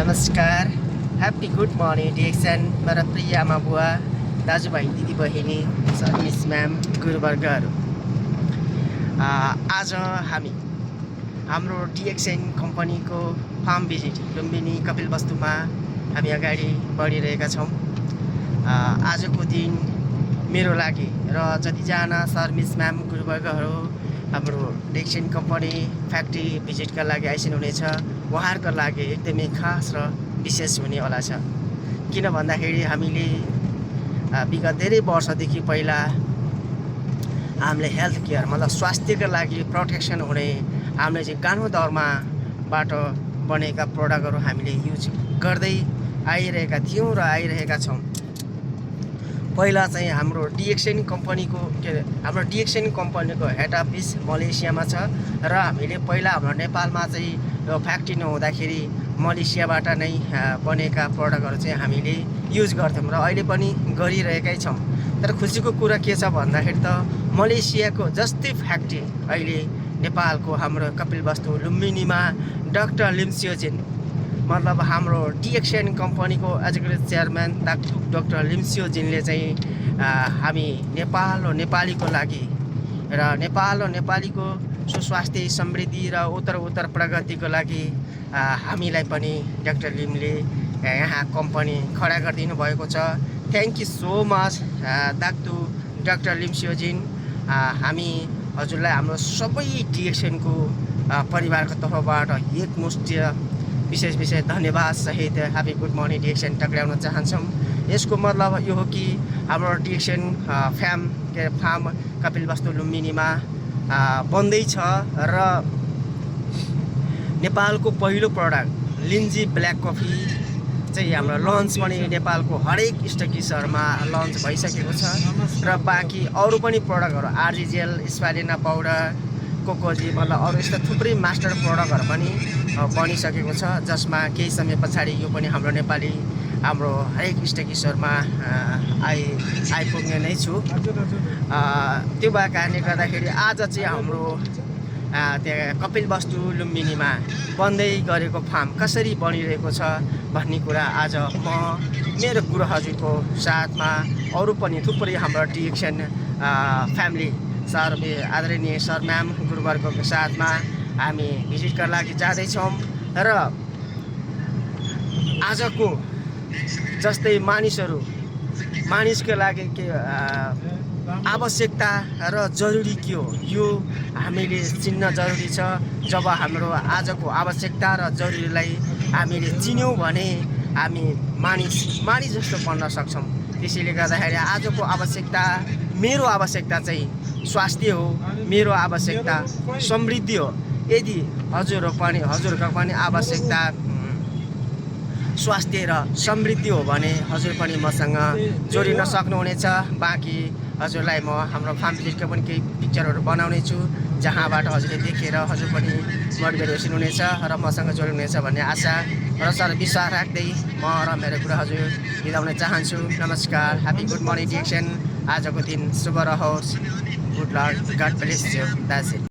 नमस्कार, happy good morning DXN मेरा प्रिय आमा बुवा, दाजुभाइ दिदीबहिनी, सर मिस म्याम, गुरुवर्गहरू। आज हामी हाम्रो डिएक्सन कम्पनीको फार्म भिजिट लुम्बिनी कपिलवस्तुमा हामी अगाडि बढिरहेका छौँ। आजको दिन मेरो लागि र जतिजना सर मिस म्याम गुरुवर्गहरू हाम्रो डिएक्सन कम्पनी फ्याक्ट्री भिजिटका लागि आइसक्नु हुनेछ, उहाँहरूको लागि एकदमै खास र विशेष हुनेवाला छ। किन भन्दाखेरि हामीले विगत धेरै वर्षदेखि पहिला हामीले हेल्थ केयर मतलब स्वास्थ्यका लागि प्रोटेक्सन हुने हामीले चाहिँ गानो दरमाबाट बनेका प्रडक्टहरू हामीले युज गर्दै आइरहेका थियौँ र आइरहेका छौँ। पहिला चाहिँ हाम्रो डिएक्सन कम्पनीको हेड अफिस मलेसियामा छ र हामीले पहिला हाम्रो नेपालमा चाहिँ यो फ्याक्ट्री नहुँदाखेरि मलेसियाबाट नै बनेका प्रडक्टहरू चाहिँ हामीले युज गर्थ्यौँ र अहिले पनि गरिरहेकै छौँ। तर खुसीको कुरा के छ भन्दाखेरि त मलेसियाको जस्तै फ्याक्ट्री अहिले नेपालको हाम्रो कपिलवस्तु लुम्बिनीमा डाक्टर लिम्सियोजिन मतलब हाम्रो डिएक्सन कम्पनीको एजुकेटेड चेयरम्यान डाक्टर लिम्सियोजिनले चाहिँ हामी नेपाल र नेपालीको लागि र नेपाल र नेपालीको सुस्वास्थ्य समृद्धि र उत्तर प्रगतिको लागि हामीलाई पनि डाक्टर लिमले यहाँ कम्पनी खडा गरिदिनु भएको छ। Thank you so much doctor लिम्सियोजिन। हामी हजुरलाई हाम्रो सबै डिएक्सनको परिवारको तर्फबाट एकमुष्ट विशेष धन्यवाद सहित ह्याप्पी गुड मर्निङ डिएक्सन टक्राउन चाहन्छौँ। यसको मतलब यो हो कि हाम्रो डिएक्सन फार्म कपिलवस्तु लुम्बिनीमा बन्दैछ र नेपालको पहिलो प्रडक्ट लिन्जी ब्ल्याक कफी चाहिँ हाम्रो लन्च पनि नेपालको हरेक स्टकिसहरूमा लन्च भइसकेको छ र बाँकी अरू पनि प्रडक्टहरू आरजी जेल, स्पालिना पाउडर, कोकोजी मतलब अरू यस्ता थुप्रै मास्टर प्रडक्टहरू पनि बनिसकेको छ, जसमा केही समय पछाडि यो पनि हाम्रो नेपाली हाम्रो हरेक स्टकिसहरूमा आइपुग्ने नै छु। त्यो भएको कारणले गर्दाखेरि आज चाहिँ हाम्रो त्यहाँ कपिलवस्तु लुम्बिनीमा बन्दै गरेको फार्म कसरी बनिरहेको छ भन्ने कुरा आज म मेरो गुरु हजुरको साथमा अरू पनि थुप्रै हाम्रो डिएक्सन फ्यामिली सर आदरणीय सर म्याम गुरुवर्गको साथमा हामी भिजिटका लागि जाँदैछौँ र आजको जस्तै मानिसको लागि के आवश्यकता र जरुरी के हो यो हामीले चिन्न जरुरी छ। जब हाम्रो आजको आवश्यकता र जरुरीलाई हामीले चिन्यौँ भने हामी मानिस जस्तो बन्न सक्छौँ। त्यसैले गर्दाखेरि आजको आवश्यकता मेरो आवश्यकता चाहिँ स्वास्थ्य हो, मेरो आवश्यकता समृद्धि हो। यदि हजुरको पनि आवश्यकता स्वास्थ्य र समृद्धि हो भने हजुर पनि मसँग जोडिन सक्नुहुनेछ। बाँकी हजुरलाई म हाम्रो फार्म भिजिटको पनि केही पिक्चरहरू बनाउने छु, जहाँबाट हजुरले देखेर हजुर पनि मोटिभेसन हुनेछ र मसँग जोड्नुहुनेछ भन्ने आशा र सर विश्वास राख्दै म र मेरो गुरु हजुर बिदा हुन चाहन्छु। नमस्कार, ह्याप्पी गुड मर्निङ डिएक्सन। आजको दिन शुभ रहोस्। Good luck, god bless you, that's it.